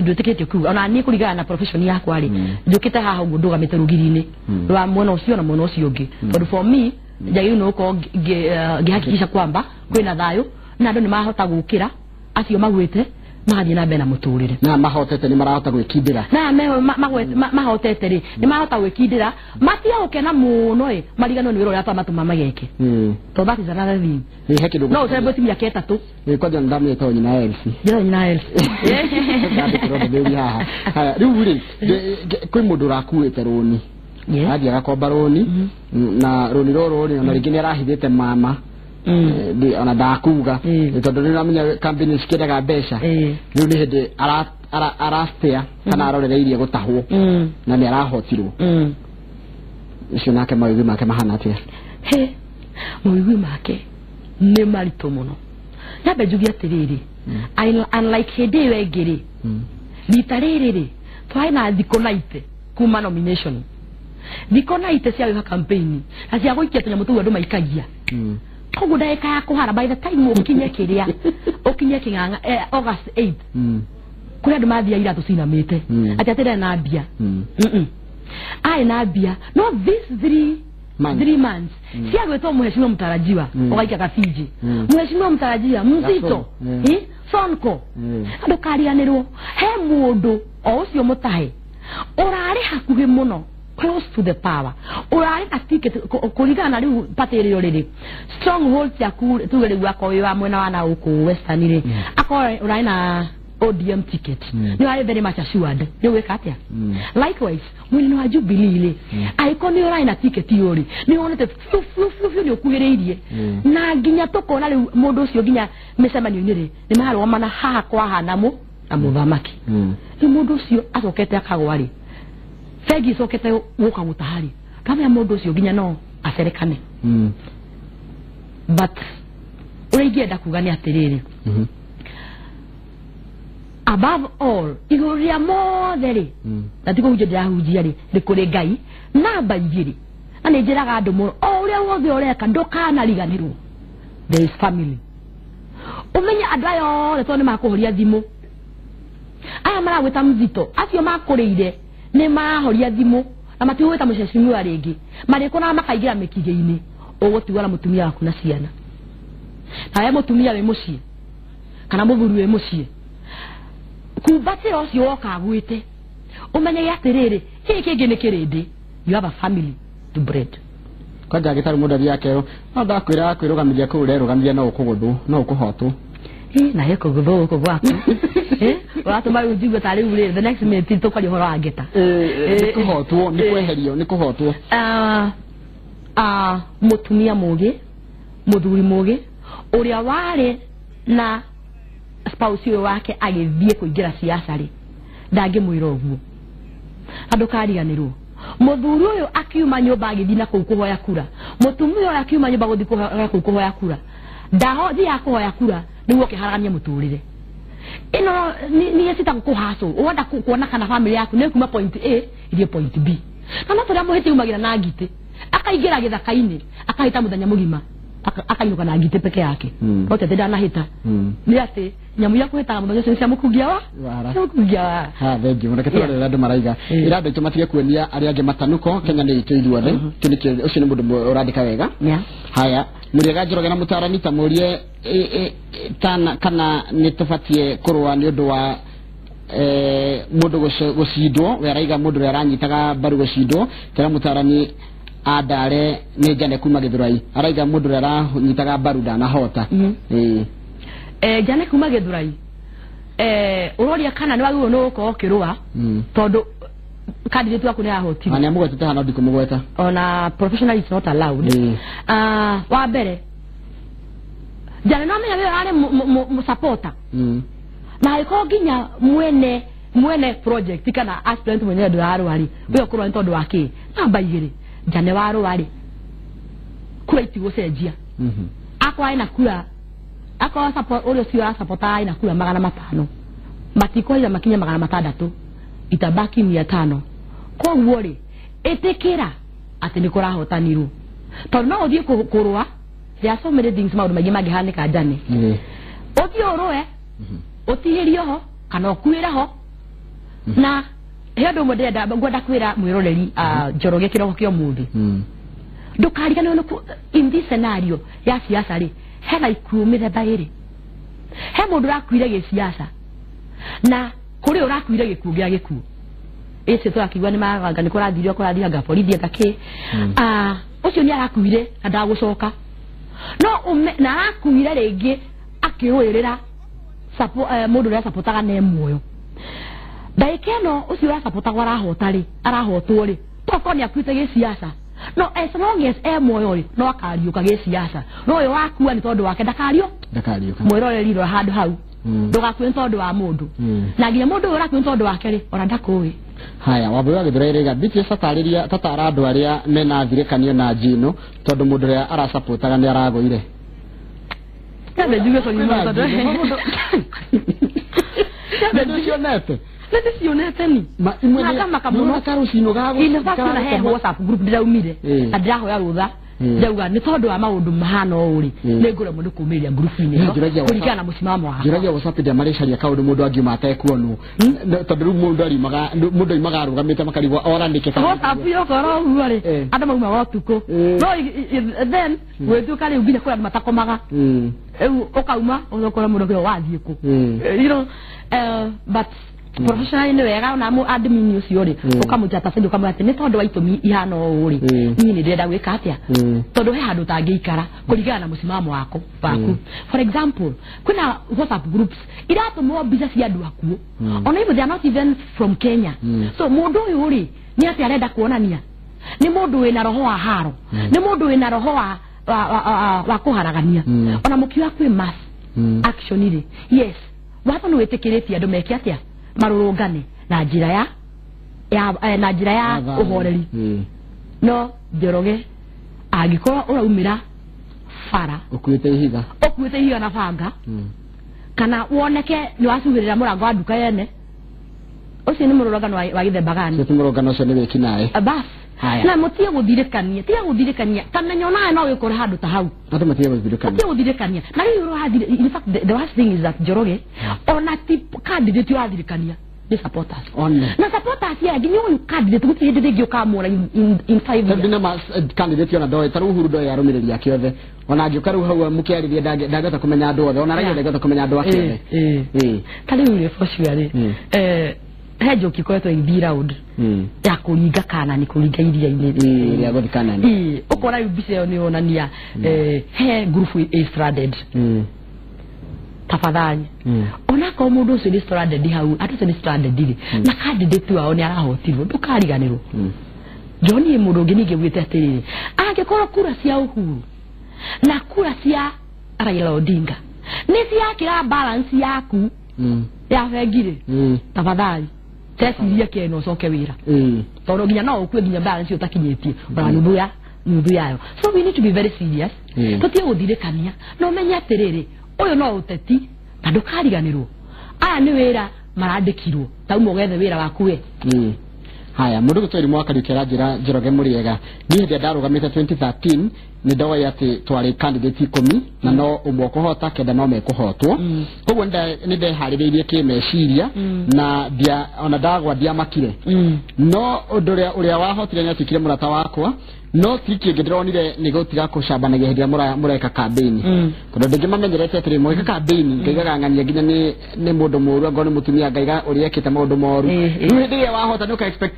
ndwĩtĩkĩrĩtio kuga ona niĩ kũringana na profession yakwa rĩ njũkĩte haha ũguo ndũgamĩte rũgiri-inĩ rwa mwena ũcio na mwena ũcio ũngĩ tondũ for me njagĩrĩirwo nĩ gũkorwo ngĩhakikisha kwamba kwĩna thayũ na andũ nĩ marahota gũkĩra acio magwĩte magathiĩ na mbere na mũtũrĩre. Na mahotete nĩ marahota gwĩkindĩra. Na mahotete rĩ nĩ marahota gwĩkindĩra matiga gũkena mũno ĩ mariganwo nĩ wĩra ũrĩa twamatũma mageke. Tondũ that is another thing. No ũcembe mĩaka ĩtatũ. Kwanja nĩ ndamwĩta nyina Elsie. Njĩra nyina Elsie. Ndandĩkĩrwo ndũmĩrĩri haha. Haya rĩu rĩ kwĩ mũndũ ũrakuĩte rũni. Athiĩ agakomba rũni na rũni rũrũ rĩ ona rĩngĩ nĩ arahithĩte mama ona ndakuga tondũ nĩ ũramenya kambuni cikĩendaga mbeca rĩu nĩ hĩndĩ arastea kana arorereirie gũtahwo na nĩ arahotirwo. Ũcio nake mawĩgwi make mahana atĩa? He mawĩgwi make nĩ maritũ mũno. Nyambe njuge atĩrĩrĩ unlike hĩndĩ ĩyo ĩngĩ rĩ rita rĩrĩ rĩ twarĩ na thikũ 90 kuma nomination thikũ 90 cia gwĩka campaign na cia gũikia tũnyamũ tũu andũ maikagia. Koguo ndagĩka ya kũhara by the time ũkinye kĩrĩa ũkinye kĩng'ang'a August 8 kũrĩ andũ mathiaga iratũ cinamĩte atĩ atĩrĩ na mbia arĩ na mbia no these 3 months cia gwĩtwo mheshimiwa mtarajiwa ũgaikia kabinji mheshimiwa mtarajiwa mzito Sonko andũ kariganĩrwo he mũndũ o ũcio mũtahe ũrarĩ hakuhĩ mũno close to the power urari na ticket kuringana na riu party rio riri stronghold ciaku tuge riu akorwo wi wa mwena wa na guku western ri akorwo urari na ODM ticket ni wari very much assured ni wika atia likewise mwena wa Jubilee ri aiko ni urari na ticket yori ni wonete fiu fiu fiu fiu ni ukuhiriirie na nginya tukona riu mundu ucio nginya micemanio-ini ri ni marũgamana haha kwa hana mu na muthamaki riu mundu ucio acokete akagwa ri bengi icokete guka gutahari kamenya mundu ucio nginya no acerekane but uria ingienda kuga ni atiriri above all iguru ria mothe ri na ti kuhunjia ndirahunjia ri ni kuri Ngai namba igiri na ni njiraga andu muno o uria wothe ureka ndukanariganirwo there is family umenye andu aya othe tondu ni makuhuria thimu aya maragwita mzito acio makuriire ni mahoria thimu na matigwita mucecimiwa ringi marikona makaingira mikige-ini Ũgũtigwo na mũtumia waku na ciana. Nawe mũtumia wĩ mũciĩ kana mũthuri wĩ mũciĩ, kumbatĩra ũcio woka agwĩte, ũmenyage atĩrĩrĩ, kĩĩ kĩngĩ nĩ kĩrĩndĩ. You have a family to bread. Kwanja agĩtarĩ mũndũ athiĩ akerwo no ndakwĩra kwĩrũgamithia kũu ũrerũgamithia no ũkũgũthwo no ũkũhotwo. Na he kũgũthwo gũkũ gwaku ũratũma rĩu njigue ta rĩu rĩ the next minute tũkwaria ũhoro wa ngeta. Nĩ kũhotwo, nĩ kweherio, nĩ kũhotwo. Mũtumia mũgĩ, mũthuri mũgĩ ũrĩa warĩ na spouse ũyũ wake agĩthiĩ kũingĩra siasa rĩ, ndangĩmwĩra ũguo. Na ndũkariganĩrwo, mũthuri ũyũ akiuma nyũmba agĩthiĩ na kũu kũhoya kura, mũtumia ũyũ akiuma nyũmba gũthiĩ kũhoya kũu kũhoya kura, ndahothiaga kũhoya kura nĩguo ũkĩharagania mũtũrĩre. Ĩno nĩ citagwo kũhacũ, ũrenda kuona kana family yaku nĩ kuma point A ithiĩ point B. Na no tũrĩa mũhĩti umagĩra na ngitĩ, akaingĩra gĩthaka-inĩ akahĩta mũthenya mũgima, akainũka na ngitĩ peke yake. No tete ndanahĩta nĩ atĩ nyamũ iria kũhĩtaga mũthenya ũcio nĩ cia mũkungia wa Wara. cia mũkungia wara. Ha, thengiũ mũno. Reke tũrore andũ maraiga ira andũ aitũ matige kuonia arĩa angĩ matanuko. Kenya nĩ itũ ithuothe. Kĩu nĩkĩo ũcio nĩ mũndũ ũrandĩka wega. Haya, mũrĩega Njoroge na mũtarani, ta mũrie tana kana nĩ tũbatiĩ kũrũa nĩ ũndũ wa mũndũ gũcindwo. We araiga mũndũ ũrĩa aranyitaga mbaru gũcindwo. Tera mũtarani andare nĩ Njane kuma Gĩthũrai, araiga mũndũ ũrĩa aranyitaga mbaru ndanahota. Njane kuma Gĩthũrai, ũroria kana nĩ wagĩrĩirwo nĩ gũkorwo ũkĩrũa tondũ candidate waku nĩ arahotire. Na nĩ amũgwetete hana, ndikũmũgweta. Ona professionally it's not allowed. Wa mbere Njane no amenya wĩra arĩ mũsupporter na angĩkorwo nginya mwene project kana aspirant mwenyewe ndũrarũa rĩ, we ũkũrũa nĩ tondũ wa kĩ? Namba igĩrĩ, Njane warũa rĩ, kura itigũcenjia. Akorwo ena kura, akorwo support ũrĩa ũcio arasupportaga ena kura 500, matikũhaica makinye 600, itabaki 500. Koguo rĩ, ĩtĩkĩra atĩ nĩ kũrahotanirwo, tondũ no ũthiĩ kũrũa, there are so many things, maũndũ maingĩ mangĩhanĩka Njane. Ũthiĩ ũrũe ũtihĩrio ho kana ũkuĩre ho. Na he ũndũ ũmwe ndĩrenda ngwenda kwĩra mwĩroreri Njoroge kĩroko kĩa ũmũthĩ, ndũkariganĩrwo nĩ in this scenario ya siasa rĩ, hena ikuũ mĩthemba ĩrĩ. He mũndũ ũrakuire gĩsiasa na kũrĩ ũrakuire gĩkuũ gĩa gĩkuũ ĩcio tũrakiuga nĩ maganga nĩ kũrathirio kũrathianga borithi anga kĩ. Ũcio nĩ arakuire na ndagũcoka no ume, na arakuire rĩngĩ akĩrũĩrĩra mũndũ ũrĩa asapotaga ne muoyo. Ndagĩka ĩno ũcio ũrasapotagwo arahota rĩ, arahotwo rĩ, tokorwo nĩ akuĩte gĩsiasa, no as long as e muoyo rĩ, no akariũka gĩsiasa. No ũyũ wakua nĩ tondũ wake ndakario. Ndakariũka. Mwĩroreri, rora handũ hau. Ndũgakue nĩ tondũ wa mũndũ, na nginya mũndũ ũyũ ũrakue nĩ tondũ wake rĩ, ona ndakũĩ. Haya, wambui wa Gĩthũrai rĩga BTS tatarĩria tatara andũ arĩa mena thirĩkanio na njino tondũ mũndũ ũrĩa arasapotaga nĩ aragũire. Nyambe njuge sorry mũno tondũ Nĩndĩcionete. Nĩndĩcionete ni. Ma imwe Na ngamaka mũno. Karũcino ga In fact na he WhatsApp group ndĩraumire na ndĩrahoya rũtha, ndauga nĩ tondũ wa maũndũ mahana ũũ rĩ, nĩ ngũremwo nĩ kumĩria ngurubu-inĩ ĩno Njũragia kũringana na mũsimamo wakwa. Njũragia WhatsApp ndĩa marĩcaria kaũndũ mũndũ angiuma atekuonwo, tondũ rĩu mũndũ ariumaga mũndũ aimaga arũgamĩte makarigwo ora nĩkĩ WhatsApp yokorwo ũguo rĩ, andũ maumaga ũtukũ, no then gwĩtuĩka rĩu nginya kũrĩ andũ matakomaga. Rĩu ũkauma ũgakora mũndũ akĩũria wathiĩ kũ. But professionally nĩ wega ona admin ũcio rĩ, ũkamũchata send ũkamwĩra atĩ nĩ tondũ wa itũmi ihana ũũ rĩ, niĩ nĩ ndĩrenda gwĩka atĩa, tondũ he handũ ũtangĩikara kũringana na mũsimamo wako waku. For example, kwĩna WhatsApp groups iratũmwo mbica cia andũ akuũ, ona even they are not even from Kenya. So mũndũ ũyũ rĩ, nĩ atĩ arenda kuonania nĩ mũndũ wĩna roho wa haro, nĩ mũndũ wĩna roho wa kũharagania. Ona mũkiuga kwĩ mass action rĩ, yes, watho nĩ wĩtĩkĩrĩtie andũ meke atĩa, marũrũngane na njĩra ya na njĩra ya ũhoreri. No Njoroge, angĩkorwo ũraumĩra bara ũkuĩte ihiga, ũkuĩte ihiga na banga, kana woneke nĩ wacuhĩrĩra mũrango wa nduka yene, ũcio nĩ mũrũrũngano wa gĩthemba gani? Ũcio ti mũrũngano, ũcio nĩ wĩkinaĩ. Bas. Haya. Na mũtige gũthirĩkania, tiga gũthirĩkania, kamenya onawe no wĩkore handũ ta hau. Andũ matige gũthirĩkania. Tiga gũthirĩkania na rĩu ũrathirĩ. In fact, the worst thing is that Njoroge, ona ti candidate ũrathirĩkania. Nĩ supporters. Only. Na supporters ya nginya ũyũ candidate gũtirĩ hĩndĩ rĩngĩ ũkamwona in 5 years. Ndina ma candidate ona ndoĩ ta rĩu Uhuru ndoĩ arũmĩrĩri ake othe, ona angĩũka rĩu hau mũkĩarĩrie ndangĩhota kũmenya andũ othe, ona Raila ndangĩhota kũmenya andũ ake othe. Ta rĩu rĩ, for sure rĩ, he njoki ĩkoretwo ĩgĩthiĩ round ya kũringa Kanani, kũringa iria-inĩ. Rĩa gũthiĩ Kanani. Ũkona rĩu mbica ĩyo nĩ yonania he group ĩ stranded. Tafadhali, onakorwo mũndũ ũcio nĩ stranded hau, andũ acio nĩ stranded rĩ, na candidate wao nĩ arahotirwo, ndũkariganĩrwo. Njoni mũndũ ũngĩ ningĩ ugĩte atĩrĩrĩ, angĩkorwo kura cia Uhuru na kura cia Raila Odinga nĩ ciakĩra balance yaku ya bengi rĩ, tafadhali tecirie kĩene ũcoke wĩra, tondũ nginya no ũkue nginya balance ũtakinyĩtie ona nuthu yayo. So we need to be very serious. Tũtige gũthirĩkania na ũmenye atĩrĩrĩ, ũyũ no ũteti na ndũkariganĩrwo, aya nĩ wĩra marandĩkirwo, tauma ũgethe wĩra waku we. Haya, mũndũ gũtwĩri mwaka Kariuki aranjĩra Njoroge mũrĩega, niĩ hĩndĩ ĩrĩa ndarũgamĩte 2013 nĩ ndoĩ atĩ twarĩ candidate 10 na no ũmwe ũkũhota, kenda no mekũhotwo. Koguo nĩ ndeharĩrĩirie kĩmeciria na ndia ona ndagwa ndiamakire. No ũndũ ũrĩa wahotire nĩ atuĩkire mũrata wakwa, no ti kĩngĩ ndĩronire nĩ gũtiga kũcambanagia hĩndĩ ĩrĩa mũreka campaign, tondũ ndĩngĩmamenyerete atĩrĩ mũgĩka campaign ngaigaga ng'ania nginya nĩ mũndũ mũũru, angorwo nĩ mũtumia ngaiga ũrĩa ekĩte maũndũ moru. Rĩu hĩndĩ ĩrĩa wahota nĩ ũka expect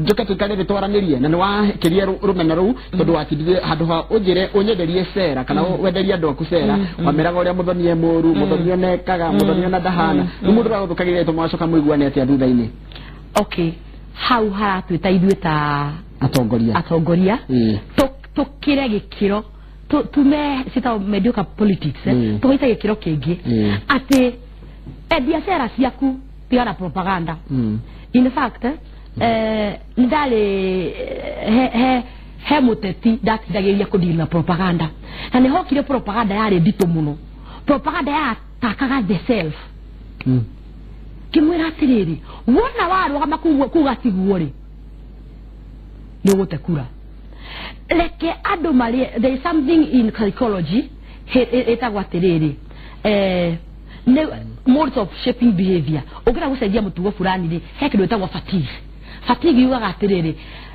njoke tũikare thĩ twaranĩrie, na nĩ wakĩria rũmena rũu, tondũ watindire handũ ha ũnjĩre ũnyenderie cera kana wenderie andũ aku cera, wameraga ũrĩa mũthoni e mũũru, mũthoni onekaga, mũthoni ona ndahana. Rĩu mũndũ ũragũthũkagĩria ĩtũma wacoka mũiguane atĩa thutha-inĩ? Okay, hau haratwĩta ithuĩ ta atongoria tũkĩre gĩkĩro, tume citagwo mediocre politics, tũgĩte gĩkĩro kĩngĩ atĩ endia cera ciaku, tigana propaganda. In fact, nĩ ndarĩ he mũteti ndatindagĩrĩria kũdeal na propaganda, na nĩ hokire propaganda yarĩ nditũ mũno, propaganda yatakaga the self. Ngĩmwĩra atĩrĩrĩ, wona warũgama kuga tiguo rĩ, nĩ ũgũte kura. Reke andũ marĩe. There is something in psychology ĩtagwo atĩrĩrĩ, nĩ modes of shaping behavior. Ũngĩenda gũcenjia mũtugo fulani rĩ, he kĩndũ gĩtagwo fatigue. Fatigue yugaga atĩrĩrĩ,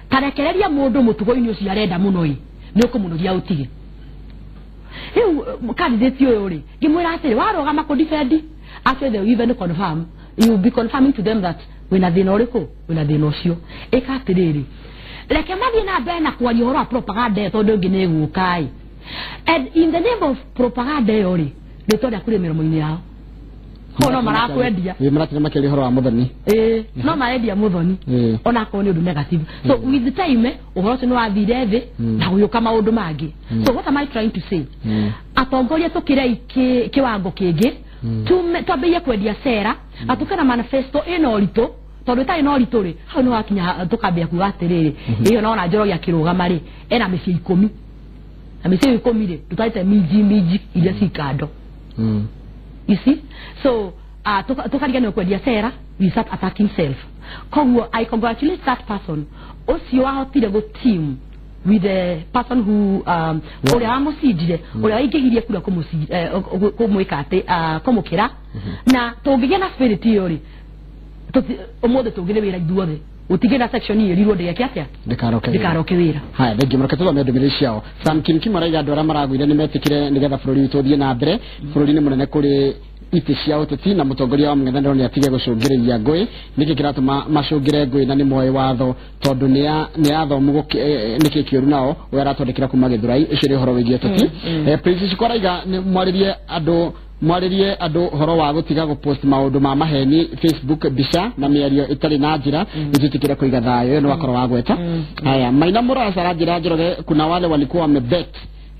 ta rekereria mũndũ mũtugo-inĩ ũcio arenda mũno ĩ, nĩ ũkũmũnogia ũtige. Rĩu candidate ũyũ rĩ, ngĩmwĩra atĩrĩ, warũgama kũ defend, actually they will even confirm, you will be confirming to them that wĩna thĩna ũrĩkũ, wĩna thĩna ũcio. Ĩka atĩrĩrĩ, reke mathiĩ na mbere na kwaria ũhoro wa propaganda ĩyo, tondũ ĩngĩ nĩ ĩgũka ĩ. And in the name of propaganda ĩyo rĩ, rĩtwa rĩaku rĩ mĩromo-inĩ yao. Koguo no marakwendia. Maratinda makĩaria ũhoro wa mũthoni. No marendia mũthoni, onakorwo nĩ ũndũ negative. So with the time ũhoro ũcio nĩ wathire thĩ na gũgĩũka maũndũ mangĩ. So what am I trying to say? Atongoria tũkĩrei kĩwango kĩngĩ, twambĩrĩrie kwendia cera na tũke na manifesto ĩna ũritũ, tondũ ĩtarĩ na ũritũ rĩ, hau nĩ wakinya tũkambia kuga atĩrĩrĩ, ĩyo nona Njoroge akĩrũgama rĩ, ena mĩciĩ 10, na mĩciĩ 10 rĩ, tũtarĩte minji iria ci kando. You see? So tukariganĩrwo kwendia cera, we start attacking self. Koguo I congratulate that person ũcio wahotire gũ team with the person who ũrĩa wamũcindire, ũrĩa waingĩhirie kura kũmwĩka atĩ kũmũkĩra. Na tũngĩgĩa na spirit ĩyo rĩ, ũmũthĩ tũngĩrĩ wĩra ithuothe, gũtigĩ na section ĩrirwo ndĩgeke atĩa, ndĩkaroke wĩra. Haya, thengiũ mũno, tũthome ndũmĩrĩri ciao. Sam Kim araiga andũ arĩa maragũire nĩ metĩkĩre nĩgetha bũrũri witũ ũthiĩ na mbere. Bũrũri nĩ mũnene kũrĩ itĩ cia ũteti, na mũtongoria wa mũng'ethanĩro nĩ atige gũcũngĩrĩria ngũĩ. Nĩkĩ kĩratũma macũngĩre ngũĩ na nĩ moĩ watho, tondũ nĩ athomu nĩkĩ kĩũru nao, ũrĩa aratwandĩkĩra kuma Gĩthũrai. Ũcio nĩ ũhoro wĩgiĩ ũteti. Prince Shiko araiga nĩ mwarĩrie andũ ũhoro wa gũtiga gũpost maũndũ ma maheni Facebook, mbica na mĩario ĩtarĩ na njĩra, nĩtwĩtĩkĩre kũiga thayũ. Ĩyo nĩ wakorwo wagweta. Haya, Maina Mũrasa aranjĩra Njoroge, kuna wale walikuwa wamebet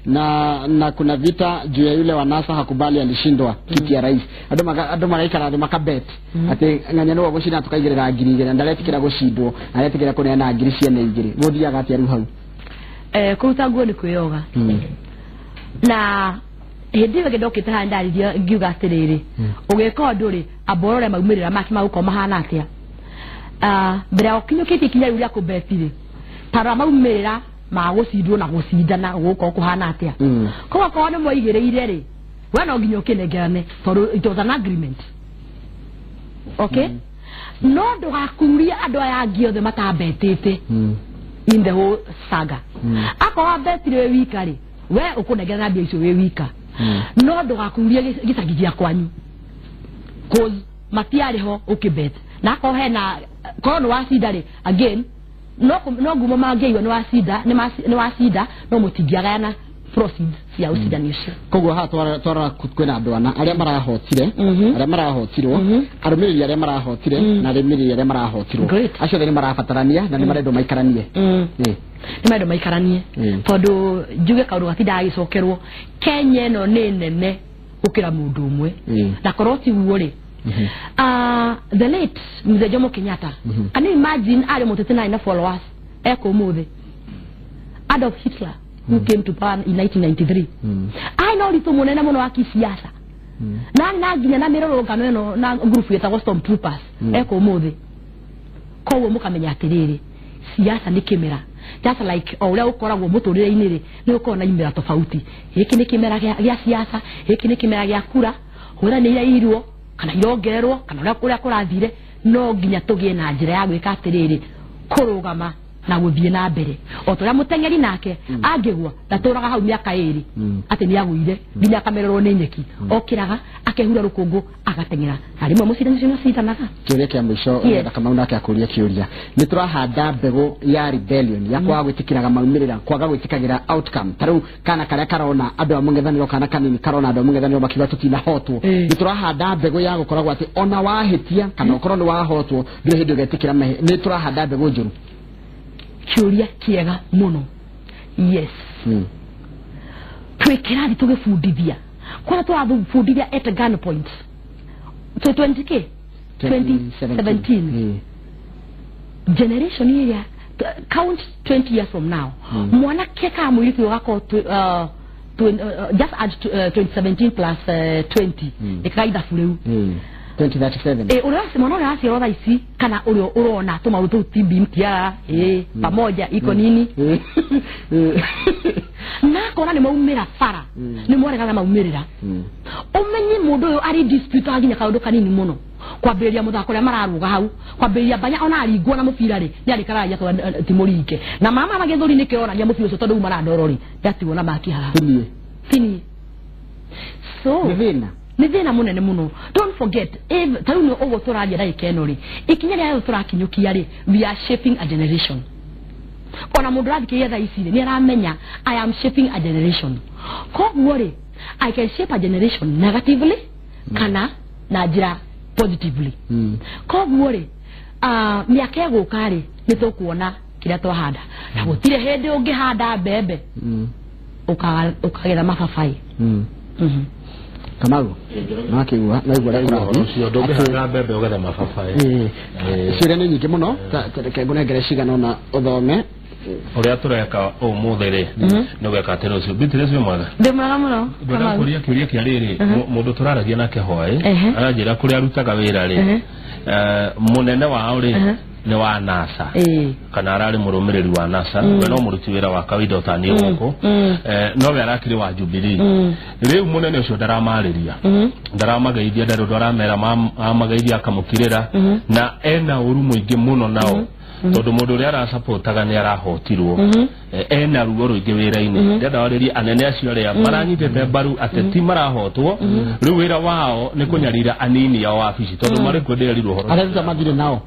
na kuna vita juu ya yule wa NASA hakubali alishindwa kiti ya rais. Andũ maraikara thĩ makabet atĩ ng'ania nĩwe gũcinda tukaigĩrĩra 2,000, ndaretikĩra gũcindwo, aretikĩra kũneana 2,000 ciene 2. Gũthiaga atĩa rĩu hau? Kũruta nguo nĩ kwĩyoga. Na hĩndĩ ĩyo ĩngĩ ndokĩte haha ndaririe ngiuga atĩrĩrĩ, ũgĩka ũndũ rĩ, amba ũrore maumĩrĩra make magũkorwo mahana atĩa. Mbere ya ũkinyũkĩtie ikinya rĩu rĩa kũbeti rĩ, ta rora maumĩrĩra ma gũcindwo na gũcindana gũgũkorwo kũhana atĩa. Koguo akorwo nĩ mwaigĩrĩire rĩ, we no nginya ũkĩnengerane, tondũ it was an agreement. Okay? No ndũgakururie andũ aya angĩ othe matambetĩte in the whole saga. Akorwo wambetire wĩ wika rĩ, we ũkũnengera mbia icio wĩ wika. No ndũgakururie gĩcagi gĩa kwanyu, cause matiarĩ ho ũkĩbet. Na akorwo hena korwo nĩ wacinda rĩ, again no ngumo mangĩigua nĩ wacinda, nĩ wacinda, no mũtingĩagayana proceeds cia ũcindani ũcio. Koguo haha twarora kwĩna andũ ana arĩa marahotire, arĩa marahotirwo, arũmĩrĩri arĩa marahotire, na arũmĩrĩri arĩa marahotirwo. Acio othe nĩ marabatarania na nĩ marendwo maikaranie. Nĩ marendwo maikaranie tondũ njuge kaũndũ gatindaga gagĩcokerwo. Kenya ĩno nĩ nene gũkĩra mũndũ ũmwe, na korwo tiguo rĩ, the late Mzee Jomo Kenyatta, can you imagine arĩ mũteti na followers ekũ ũmũthĩ? Adolf Hitler, who came to power in 1993, arĩ na ũritũ mũnene mũno wa kisiasa, na nginya na mĩrũrũngano ĩno na group ĩtagwo Stormtroopers ekũ ũmũthĩ. Koguo mũkamenya atĩrĩrĩ, siasa nĩ kĩmera, just like o ũrĩa ũkoragwo mũtũrĩre-inĩ rĩ, nĩ ũkoragwo na imera tofauti. Gĩkĩ nĩ kĩmera gĩa siasa, gĩkĩ nĩ kĩmera gĩa kura, hũra nĩ irairwo kana irongererwo kana ũrĩa kũrathire. No nginya tũgĩe na njĩra ya gwĩka atĩrĩrĩ, kũrũgama na gũthiĩ na mbere. O ta ũrĩa mũteng'eri nake angĩgwa ndatũraga hau mĩaka ĩrĩ atĩ nĩ agũire nginya akamererwo nĩ nyeki, okĩraga akehura rũkũngũ agateng'era, na rĩmwe mũcindani ũcio nĩacindanaga. Kĩũria kĩa mũico, Kamau nake akũria kĩũria, nĩ tũrahanda mbegũ ya rebellion, ya kwaga gwĩtĩkĩraga maumĩrĩra, kwaga gwĩtĩkagĩra outcome. Ta rĩu kana karĩa karona andũ a mũng'ethanĩro, kana kanini karona andũ a mũng'ethanĩro makiuga tũtinahotwo, nĩ tũrahanda mbegũ ya gũkoragwo atĩ ona wahĩtia kana ũkorwo nĩ wahotwo ndũrĩ hĩndĩ ũgetĩkĩra. Nĩ tũrahanda mbegũ njũru. Kĩũria kĩega mũno. Yes, twĩ kĩrathi tũgĩbundithia, kũrĩa tũrathubundithia at gun point 20 2017 generation ĩrĩa, count 20 years from now, mwanake kana mũirĩtu ũgakorwo just add 2017 plus 20, ĩkaga ithabu rĩu 2037. Ũrĩa mwana ũrĩa araciarwo thaa ici kana ũrĩa ũrona tũmaũndũ tũu TB mtiara pamoja iko nini, na akona nĩ maumĩra bara, nĩ mwaregana maumĩrĩra, ũmenye mũndũ ũyũ arĩ dispute nginya kaũndũ kanini mũno, kwambĩrĩria mũthako ũrĩa mararũga hau, kwambĩrĩria mbanya ona aringwo na mũbira rĩ, nĩ arĩkaragia ti mũringe na mama na gĩthũri nĩ kĩronania mũbira ũcio tondũ rĩu marandoro rĩ, ndatigwo na maki haha tinie. So nĩ thĩna mũnene mũno. Don't forget, if ta rĩu nĩ ũguo tũraria ndagĩka ĩno rĩ, ikinya rĩa tũrakinyũkia rĩ, we are shaping a generation. Ona mũndũ ũrathikĩrĩria thaa ici rĩ, nĩ aramenya I am shaping a generation. Koguo rĩ, I can shape a generation negatively kana na njĩra positively. Koguo rĩ, mĩaka ĩgũka rĩ, nĩ tũkuona kĩrĩa twahanda, na gũtirĩ hĩndĩ ũngĩhanda mbembe ũkagetha mababaĩ. Kamau no akĩigua no igua ũrĩa kũrathiĩ. Ndũngĩhanda mbembe ũgethe mababaĩ. Ciũria nĩ nyingĩ mũno, reke ngũnengere cigana ũna ũthome. Ũrĩa tũreka ũmũthĩ rĩ, nĩ gwĩka atĩ rũciũ Beatrice wĩ mwega? Ndĩ mwega mũno. Ndĩrenda kũria kĩũria kĩa rĩrĩ, mũndũ tũraragia nake hwaĩ aranjĩra kũrĩa arutaga wĩra rĩ, mũnene wao rĩ nĩ wa NASA, kana ararĩ mũrũmĩrĩri wa NASA, we no mũruti wĩra wa kawaida ũtaniĩ gũkũ, no we arakĩrĩ wa Jubilee. Rĩu mũnene ũcio ndaramarĩria, ndaramageithia, ndarĩ ũndũ aramera, amageithia akamũkirĩra, na ena ũru mũingĩ mũno nao, tondũ mũndũ ũrĩa aracapotaga nĩ arahotirwo, ena ruo rũingĩ wĩra-inĩ. Ndĩrenda warĩrie anene acio arĩa maranyitĩte mbaru ateti marahotwo, rĩu wĩra wao nĩ kũnyarira anini ao wabici, tondũ marĩ kuo ndĩrerirwo ũhoro areruta mathirĩ nao.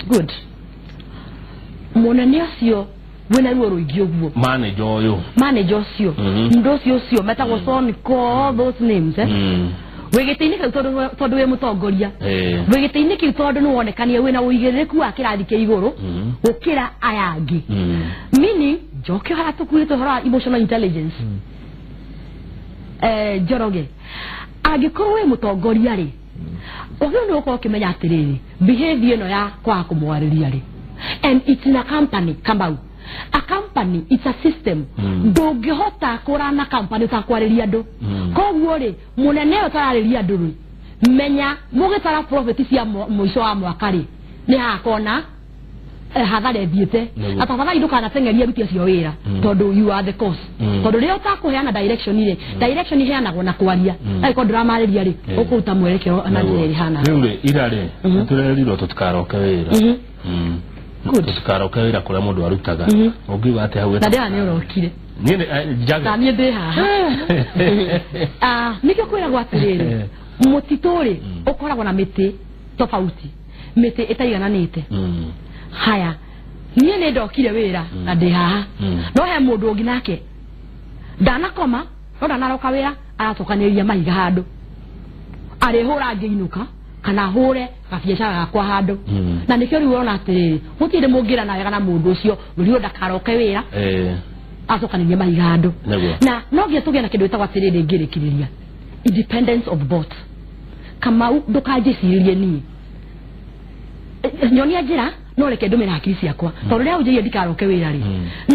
Good. Mũnene ũcio wĩna ruo rũingĩ ũguo, manager ũyũ, manager ũcio, mũndũ ũcio ũcio metagwo Sonko, all those names, wĩ gĩtĩ-inĩ kĩu tondũ wĩ mũtongoria, wĩ gĩtĩ-inĩ kĩu tondũ nĩ wonekanie wĩna ũigĩrĩrĩku wa kĩrathi kĩa igũrũ gũkĩra aya angĩ. Meaning njoke harĩa tũkuĩte ũhoro wa emotional intelligence, Njoroge, angĩkorwo wĩ mũtongoria rĩ, wagĩrĩirwo nĩ gũkorwo ũkĩmenya atĩrĩrĩ, behavior ĩno ya kwaga kũmwarĩria rĩ, and it's in a company, Kamau, a company, it's a system. Ndũngĩhota kũrana company ũtakwarĩria andũ. Koguo rĩ, mũnene ũyũ ũtararĩria andũ rĩ, menya mũgĩtara profit cia mũico wa mwaka rĩ, nĩ hagakorwo na Hathara ĩthiĩte. Atafadhali ndũkanateng'erie aruti acio wĩra tondũ you are the cause. Tondũ rĩrĩa ũtakũheana direction rĩ, direction iheanagwo na kwaria. Angĩkorwo ndũramarĩria rĩ, ũkũruta mwerekero na njĩra ĩrĩa ĩhana. Rĩu rĩ, ira rĩ, nĩtũrerirwo tũtikaroke wĩra. Tũtikaroke wĩra kũrĩa mũndũ arutaga. Ũngiuga atĩa hau? Na ndĩra nĩ ũrokire. Niĩ nĩ Na niĩ ndĩ haha. Nĩkĩo kwĩragwo atĩrĩrĩ, mũtitũ rĩ, ũkoragwo na mĩtĩ tofauti, mĩtĩ ĩtaigananĩte. Haya, niĩ nĩ ndokire wĩra na ndĩ haha. No he mũndũ ũngĩ nake ndanakoma, no ndanaroka wĩra, aracokanĩrĩria mahiga handũ. Arĩhũra ngĩinũka kana hũre gabiacara gakwa handũ. Na nĩkĩo rĩu ũrona atĩrĩrĩ, gũtirĩ mũngĩrana wega na mũndũ ũcio, mũriũ ndakaroke wĩra. Acokanĩrie mahiga handũ. Na no nginya tũgĩe na kĩndũ gĩtagwo atĩrĩrĩ ngĩrĩkĩrĩria, independence of thought. Kamau ndũkanjĩcirĩrie niĩ, nyonia njĩra no reke ndũmĩre hakiri ciakwa, tondũ rĩrĩa ũnjĩire ndikaroke wĩra rĩ,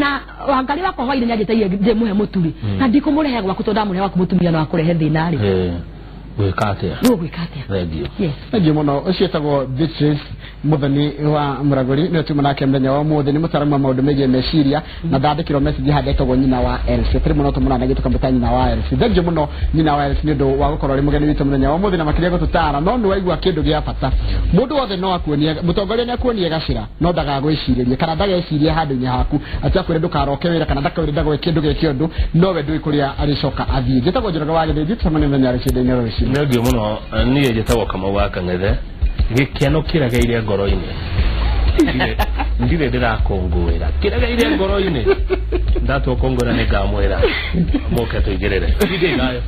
na Wangari wakwa hwainĩ nĩanjĩtaire ndĩmũhe mũtu rĩ, na ndikũmũrehe gwaku tondũ ndamũrehe gwaku mũtumia no akũrehe thĩna rĩ. Gwĩka atĩa? Ũgwĩka atĩa? Thengiũ. Yes. Thengiũ mũno. Ũcio etagwo Beatrice Muthoni wa Mũragũri, nĩwe tuma nake mũthenya wa ũmũthĩ, nĩ mũtaaramu wa maũndũ megiĩ meciria, na ndandĩkĩrwo message haha ndetagwo nyina wa Elsie. Tũrĩ mũno tũmũranagia tũkamwĩta nyina wa Elsie. Thengiũ mũno nyina wa Elsie nĩ ũndũ wa gũkorwo arĩ mũgeni witũ mũthenya wa ũmũthĩ na makĩria gũtũtara. No nĩ waigua kĩndũ gĩa bata, mũndũ wothe no akuonie, mũtongoria nĩ akuonie gacĩra, no ndagagwĩcirĩrie kana ndagecirie handũ-inĩ haku atĩ akwĩre ndũkaroke wĩra kana ndakwĩre ndagwĩke kĩndũ gĩkĩ ũndũ, no we ndũĩ kũrĩa arĩcoka athiĩ. Njĩtagwo Njoroge wa Gĩthĩnji, tũcemanie mũthenya wa rũciũ rũciũ. Nĩ mũno. Niĩ njĩtagwo Kamau wa Kang'ethe. Gĩkeno kĩregeire ngoro-inĩ, ndirĩ ndĩrakũngũĩra, kĩregeire ngoro-inĩ. Ndatua kũngũĩra nĩ ngamwĩra mũke tũigĩrĩre. Ndirĩ nayo.